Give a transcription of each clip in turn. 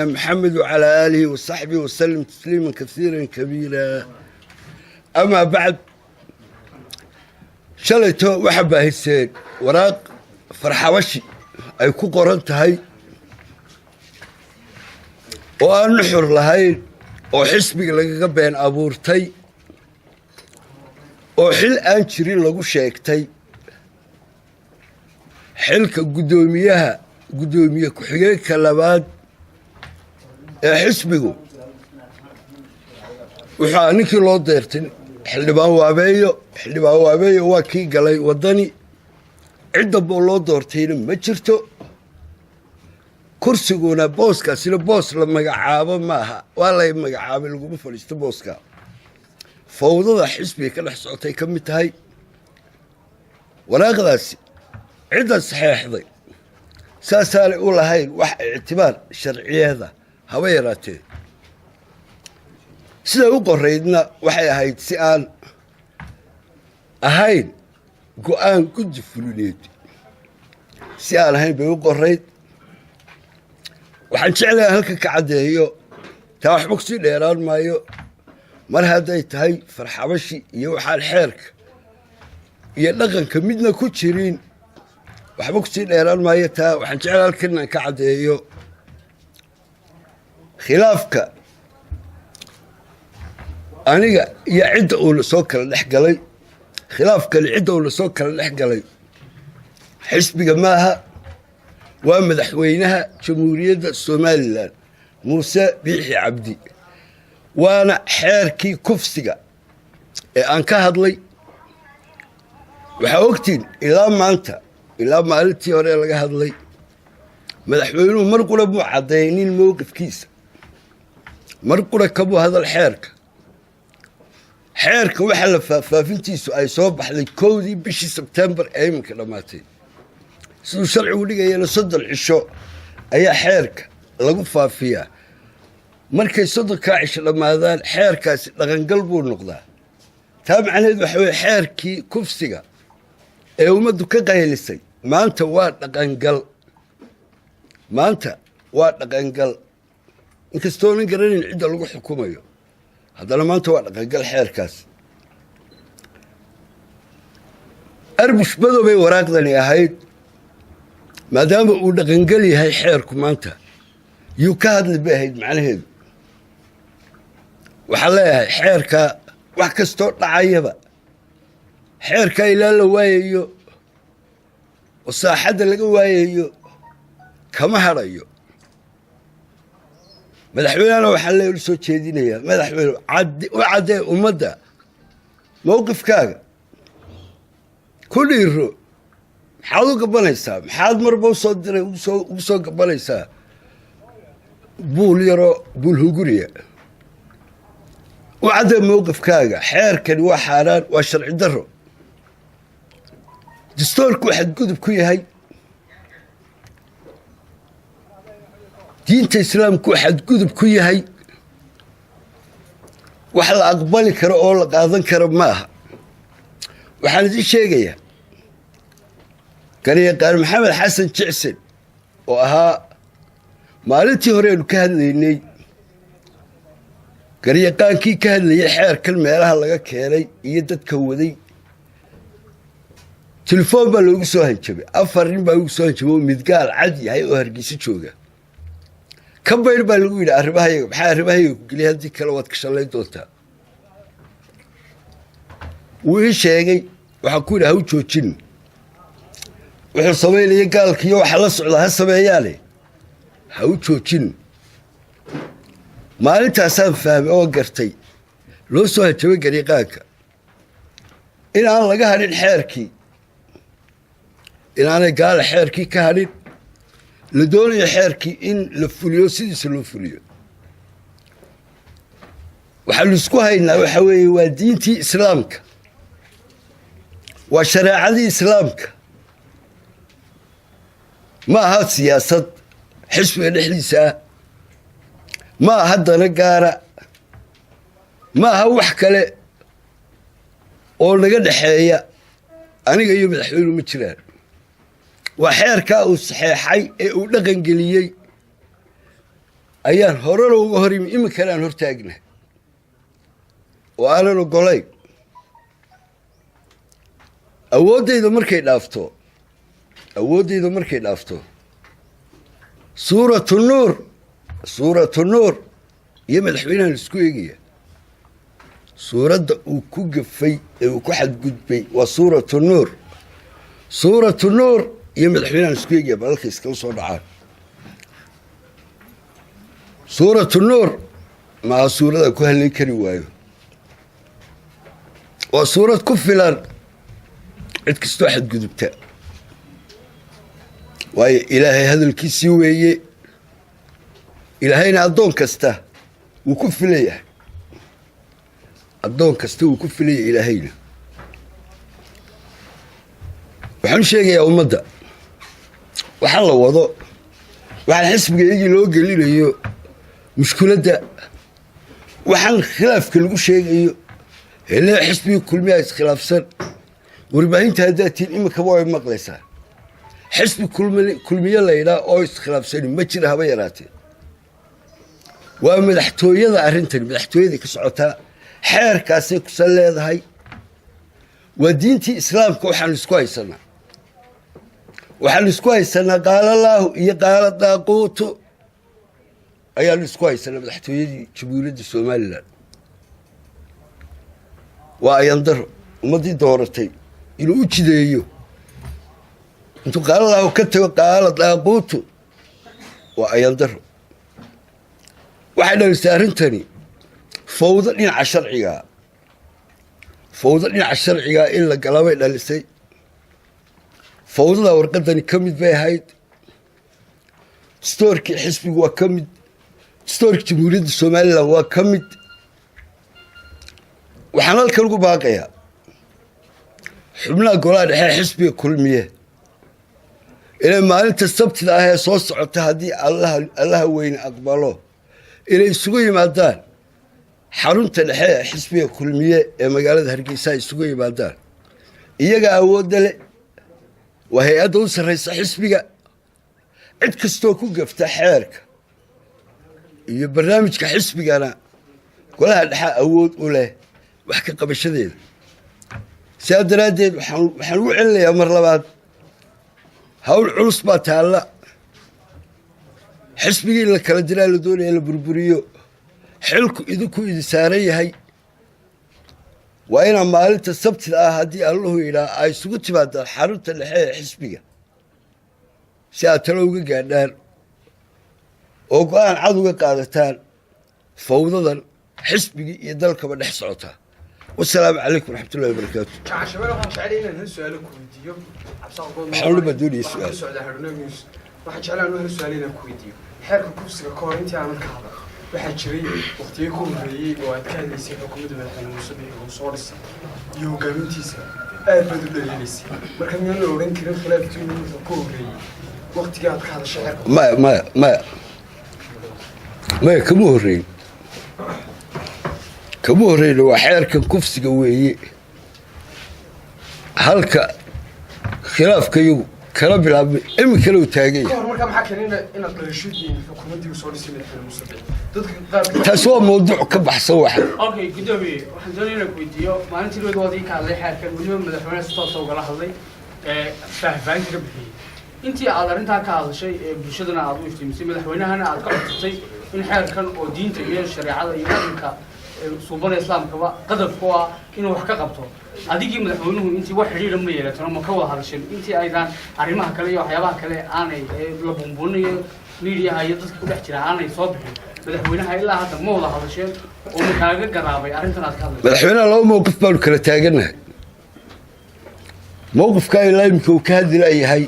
محمد وعلى آله وصحبه وسلم تسليما كثيرا كبيرا. أما بعد، shalayto waxaa baahiseen waraaq farxabashi ay ku qoran tahay oo aan nuxur lahayn, oo xisbiga lagaga been abuurtay, oo xil aan jirin lagu sheegtay, xilka guddoomiyaha, guddoomiye ku-xigeenka labaad ee xisbigu. Wuxuu ninkii loo deertay Xildhibaan Waabeeyo. Xildhibaan Waabeeyo waa kii galay Waddani. Cid damboo loo doortayna ma jirto. Kursiguna, booskaasina boos la magacaabo maaha. Waa lay magacaabay laguma fadhiisto booska. Fawdada xisbiga ka dhex socotay ka mid tahay waraaqdaasi. Cidda saxeexday saasaanay u lahayn wax ictibaar sharciyeeda haba yaraatee. Siday u qoraydna waxay ahayd si aan ahayn go'aan guddi fulineed, si aan ahayn bay u qorayd. Waxaan jeclayaa halka ka caddeeyo, taa waxba kusii dheeraan maayo. Mar hadday tahay farxabashi iyo waxaan xeerka iyo dhaqanka midna ku jirin, waxba kusii dheeraan maayo taa. Waxaan jeclaya halkan inaan ka caddeeyo khilaafka aniga iyo cidda uu la soo kala dhex galay. Khilaafkani cidda uu la soo kala dhex galay xisbiga maaha, waa Madaxweynaha Jamhuuriyadda Somaliland, Muuse Biixi Cabdi, waana xeerkii kufsiga ee aan ka hadlay. Waxaa ogtiin ilaa maanta, ilaa maalintii hore laga hadlay, madaxweynuhu mar qura muu caddaynin mowqifkiisa, mar qura kamuu hadal xeerka. Xeerka waxaa la faahfaafintiisu ay soo baxday 1dii bishii Sebtembar ee iminka dhammaatay. Siduu sharcigu dhigayana, 30 cisho ayaa xeerka lagu faafiyaa. Markay 30kaa cisho dhammaadaan, xeerkaasi dhaqangal buu noqdaa. Taa macnaheed waxa weye, xeerkii kufsiga ee ummaddu ka qaylisay maanta waa dhaqangal. Maanta waa dhaqangal. Inkastoonan garanayn cidda lagu xukumayo, haddana maanta waa dhaqangal xeerkaas. Arbush madow bay waraaqdani ahayd. Maadaama uu dhaqangal yahay xeerku maanta, yuu ka hadli bay ahayd macnaheedu. Waxaan leeyahay, xeerkaa wax kastoo dhacayaba, xeerkaa ilaa la waayayo oo saaxadda laga waayayo, kama hadhayo. Madaxweynehana waxaa le u soo jeedinayaa, madaxweyne, u caddee ummadda mowqifkaaga, ku dhiiro. Maxaad u gabanaysaa? Maxaad marba usoo diray ugu soo gabanaysaa buul yaroo buul hunguriya? U caddee mowqifkaaga. Xeerkani waa xaaraan, waa sharci darro, dastoorku xadgudub ku yahay, diinta islaamku xadgudub ku yahay. Wax la aqbali karo oo la qaadan karo ma aha. Waxaan idiin sheegayaa, garyaqaan Maxamed Xasan Jicsen oo ahaa maalintii hore aynu ka hadlaynay, garyaqaankii ka hadlayay xeerkan meelaha laga keenay iyo dadka waday, telefoon baa loogu soo hanjabay. Afar nin baa ugu soo hanjabay oo midgaal cad yahay oo Hargeysa jooga. Ka bayr baa lagu yidhi arrimahayaga. Maxaa arrimahayaga ku geliyay? Haddii kale waad ka shallayn doontaa. Wuu ii sheegay. Waxaan ku yidhi, ha u joojin. Wuxuu samaynaya gaalkiiyo waxa la socda ha sameeyaane, ha u joojin. Maalintaasaan fahmay oo gartay loo soo hanjabay garyaqaanka in aan laga hadhin xeerkii, inaanay gaala xeerkii ka hadhin, la doonayo xeerkii in la fuliyo, sidiisa loo fuliyo. Waxaanu isku haynaa waxa weeye waa diintii islaamka, waa shareecadii islaamka. Ma aha siyaasad xisbiga dhexdiisa ah, ma aha dana gaara, ma aha wax kale oo naga dhexeeya aniga iyo madaxweynuhu ma jiraan. Waa xeerkaa uu saxeexay ee uu dhaqangeliyey. Ayaan horena uga hor imi, iminkana aan hortaagna oo aanan ogolayn. Awooddayda markay dhaafto, awooddayda markay dhaafto, Suuratu Nuur, Suuratu Nuur iyo madaxweynahan isku eegaya. Suuradda uu ku gafay ee uu ku xadgudbay waa Suuratu Nuur. Suuratu Nuur iyo madaxweynahan isku eegaya balalka iskala soo dhacaan. Suuratu Nuur maha suurada ku hadlayn kari waayo, waa suurad ku filan cid kastoo xadgudubta, waayo Ilaahay hadalkiisii weeye. Ilaahayna addoon kasta wuu ku filayahay, addoon kasta wuu ku filaya Ilaahayna. Waxaan u sheegayaa ummadda, waxaa la wado, waxaan xisbiga iyagii loo gelinayo mushkuladda, waxaan khilaafka lagu sheegayo hele xisbigii Kulmiyaa iskhilaafsan. Warbaahinta haddaad tihiin, iminkaba way maqlaysaa. Xisbi Kulmiye laydhaa oo iskhilaafsani ma jira, haba yaraatee. Waa madaxtooyada arrintani, madaxtooyaday ka socotaa, xeerkaasay kusan leedahay. Waa diintii Islaamka. Waxaanu isku haysanaa, waxaanu isku haysanaa qaala Laahu iyo qaala daaquutu ayaanu isku haysanaa. Madaxtooyadii Jamhuuriyadda Somaliland waa ayandaro ummaddii dooratay inuu u jideeyo intuu qaala Laahu ka tago qaala daaquutu, waa ayandaro. Waxay dhalisay arrintani fawdo dhinaca sharcigaa, fawdo dhinaca sharcigaa in la galabay dhalisay. Fawdada warqadani ka mid bay ahayd. Dastuurkii xisbigu waa ka mid, dastuurkii Jamhuuriyadda Somaliland waa ka mid. Waxaan halkan ugu baaqayaa xubnaha golaha dhexe xisbiga Kulmiye inay maalinta Sabtida ah ee soo socota, haddii Allaha weyne aqbalo, inay isugu yimaadaan xarunta dhexe ee xisbiga Kulmiye ee magaalada Hargeysa ay isugu yimaadaan. Iyaga awoodda leh, waa hay-adda u sarraysa xisbiga. Cid kastoo ku gafta xeerka iyo barnaamijka xisbigana golaha dhexe awood u leh wax ka qabashadeeda. Sidaa daraaddeed waxaan ugu celinayaa mar labaad, hawl culus baa taalla. Xisbigii in la kala diraa la doonaya, la burburiyo. Xilku idinku idi saaran yahay. Waa inaa maalinta Sabtida ah, haddii Allahu yidhaa, ay isugu timaadaan xarunta dhexe ee xisbiga si aad talo uga gaadhaan oo go-aan cad uga qaadataan fawdadan xisbigii iyo dalkaba dhex socotaa. Wasalaamu calaykum waraxmatullahi wabarakaatu. Jacashabele, waxaan jeclay inaan hal su-aalo ku weydiiyo. Cabsaaq Good. Waxaan u doonayay Waxaan su'aal. ka socdaa Haruna News. Waxaan jeclaan hal su-aal inaan ku weydiiyo. Xeerka kufsiga ka hor intii aanan ka hadal, waxaa jiray waqtiyo ka horreeyey oo aad ka hadlaysay xukuumadda madaxweyne Muuse Biixi uu soo dhisay iyo hogaamintiisa, aad baad u dhaliilaysay. Marka miyaan la odhan karin khilaafkiinu wuxuu ka horreeyey waqtigii aad ka hadashay xeerka? Maya, maya, maya, maya, kama horreyn, kama horreyna. Waa xeerkan kufsiga weeye halka khilaafkayagu kala bilaabmay, iminkana uu taagan Ka yahay. hor markaa maxaa keenay inaad dhalisho xukuumaddii uu soo dhisay madaxweyne Muuse Biixi? Dadka qaar Taasi waa mawduuc ka baxsan waxa. Okay, guddoomiye, waxaan doonaya inaan ku weydiiyo: maalintii dhaweyd waad ii ka hadlay xeerkan, weliba madaxweyne si toosa ugala hadlay ee faahfaahinta ka bixiyey. Intii aad arrintaa ka hadashay ee bulshadana aad u iftiimisay, madaxweynahana aad ka codsatay in xeerkan oo diinta iyo shareecada iyo dhaqanka suubada Islaamkaba qadaf ku ah inuu wax ka qabto, adigii madaxweynuhu intii wax xidhiidha ma yeelatano? Ma ka wada hadasheen intii aydan arrimaha kale iyo waxyaabaha kale aanay la buunbuuninayo miidiyaha iyo dadka ku dhex jira aanay soo bixin? Madaxweynaha ilaa hadda ma wada hadasheen oo ma kaaga garaabay arrintan aad ka hadlayso? Madaxweynaha laba mowqif baanu kala taagannahay. Mowqifkaa ilaa iminka uu ka hadli layahay,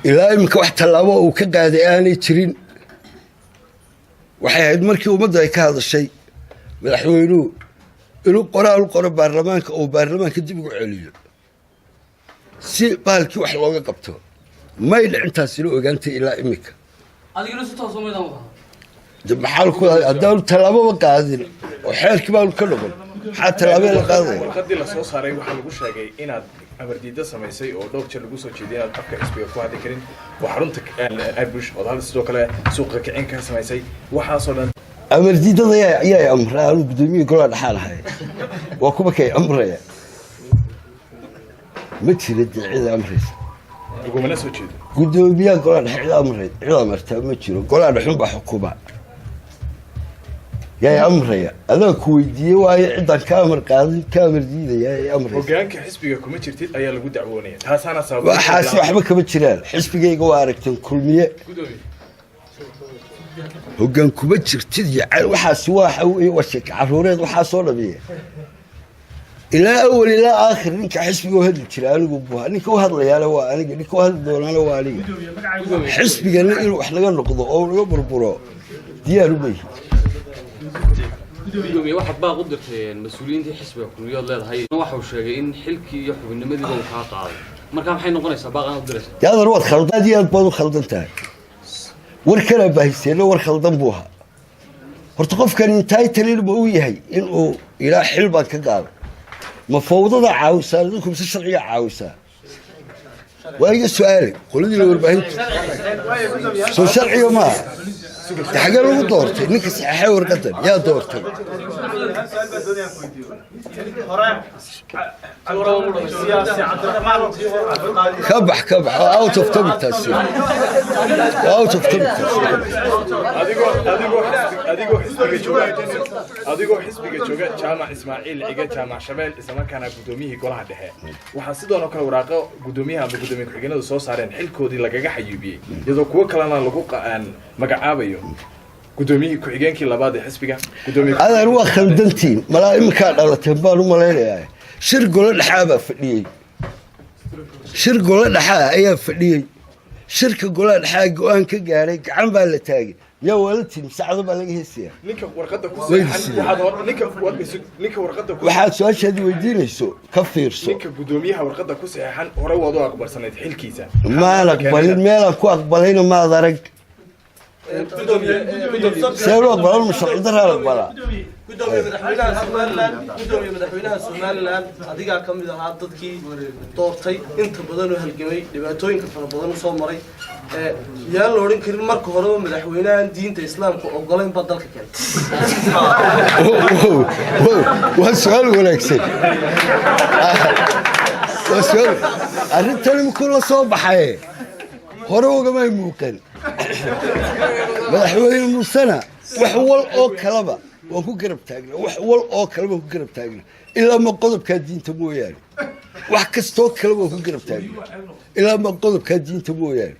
ilaa iminka wax tallaabo uu ka qaaday aanay jirin. Waxay ahayd markii ummaddu ay ka hadashay madaxweynuhu inuu qoraal u qoro baarlamaanka oo baarlamaanka dib ugu celiyo si bahalkii wax looga qabto. May dhicintaasina ogaantay ilaa iminka. Adigana si toos umaydaan wada hadal? De maxaa ku haddaanu tallaababa qaadin oo xeerkii baanu ka noqon, maxaa tallaabee la qaadaya? Warqadii la soo saaray waxaa lagu sheegay inaad Amardiida samaysay oo dhowr jeer lagu soo jeediyay inaad afka xisbiga ku hadli karin oo xarunta Abush ood hal sidoo kale suuqa kicin ka samaysay, waxaasoo dhan. Amardiidada yaa amraa? Anu guddoomiye golaha dhexaan ahay, waa kuwa kay amraya? Ma jira dee cida amraysa. Lagumana soo jeedo. Guddoomiyaha golaha dhexe cid amray, cid amartaa ma jiro. Golaha dhexun baa xukuma. Yaa amraya adaa ku weydiiyey? Waayo, ciddaan ka amar qaadin, ka amar diidaya ee amraysa. Hogaanka xisbiga kuma jirtid ayaa lagu dacwoonaya, taasaana sababtay. Waxaasi waxba kama jiraan. Xisbigayga waa aragteen, Kulmiye. Hoggaan kuma jirtid iyo waxaasi waxa weeye waa sheeke caruureed. Waxaa soo dhamiya ilaa awal ilaa aakhir ninka xisbiga u hadli jira anigu buha. Ninka u hadlayaana waa aniga, ninka u hadli doonaana waa aniga. Xisbigana inuu wax naga noqdo oo naga burburo diyaar uma yihin. Gudoomiye, waxaad baaq u dirtay mas-uuliyiintii xisbiga Kulmiyood leedahay. Waxa uu sheegay in xilkii iyo xubinimadiiba uu kaa qaaday. Marka maxay noqonaysaa baaqan u diraysa? Dee adan waad khaldan, aad iyo aad baad u khaldan tahay. War kalaa baahiseenna, war khaldan buu ahaa. Horta qofkan entitled ma uu yahay inuu ilaa xil baan ka qaaday? Ma fawdada caawisaa idinku mise sharciga caawisaa? Waa iga su-aale qoladiina warbaahintu. Soo sharciga maaha? De xagee lagu doortay ninka saxeexay warqadan? Yaa doortay? Ka bax, ka bax, waa out of topic taasi, waa out of topic taasi. Adigoo xisbiga jooga, Jaamac Ismaaciil Cige, Jaamac Shabeel, islamarkaana guddoomiyihii golaha dhexe, waxaa sidoon oo kale waraaqo guddoomiyaha ama guddoomiye ku-xigeenadu soo saareen xilkoodii lagaga xayuubiyey, iyadoo kuwo kalena lagu magacaabayo guddoomiyihii ku-xigeenkii labaad ee xisbiga guddoomiye. Adeer, waa khaldantiin. Malaa iminkaa dhalateen baan u malaynayaa. Shir golo dhexaa baa fadhiyey, shir golo dhexaa ayaa fadhiyey. Shirka golaha dhexaa go-aan ka gaadhay, gacan baa la taagay. Miyaa waa la timi? Sacdo baa laga heesayaa. Ninka warqadda ku Way saxan sidee? waxaad ninka warqadda ku Waxaad su-aashaadii weydiinayso ka fiirso. Ninka guddoomiyaha warqadda ku saxeexan hore waad u aqbalsanayd xilkiisa. Maan aqbalin. Meelaan ku aqbalayna maad arag. See lu aqbalan? Ma sharci daraan aqbalaa? Gudoomiye, madaxweynaha Somaliland, gudoomiye, madaxweynaha Somaliland adigaa ka mid ahaa dadkii doortay, inta badan oo halgamay, dhibaatooyinka fara badan usoo maray. Yaan la odhan karin marka horeba madaxweynahan diinta islaamka ogolayn baa dalka keentay? Waa su-aal wanaagsan, waa su-aal. Arrintan imikuu la soo baxay, hore ugamay muuqan. Madaxweyne Muusena wax wal oo kaleba waan ku garab taagnaa, wax wal oo kaleba waan ku garab taagnaa, ilaa ma qodobkaa diinta mooyaane. Wax kastoo kale waan ku garab taagnaa, ilaa ma qodobkaa diinta mooyaane.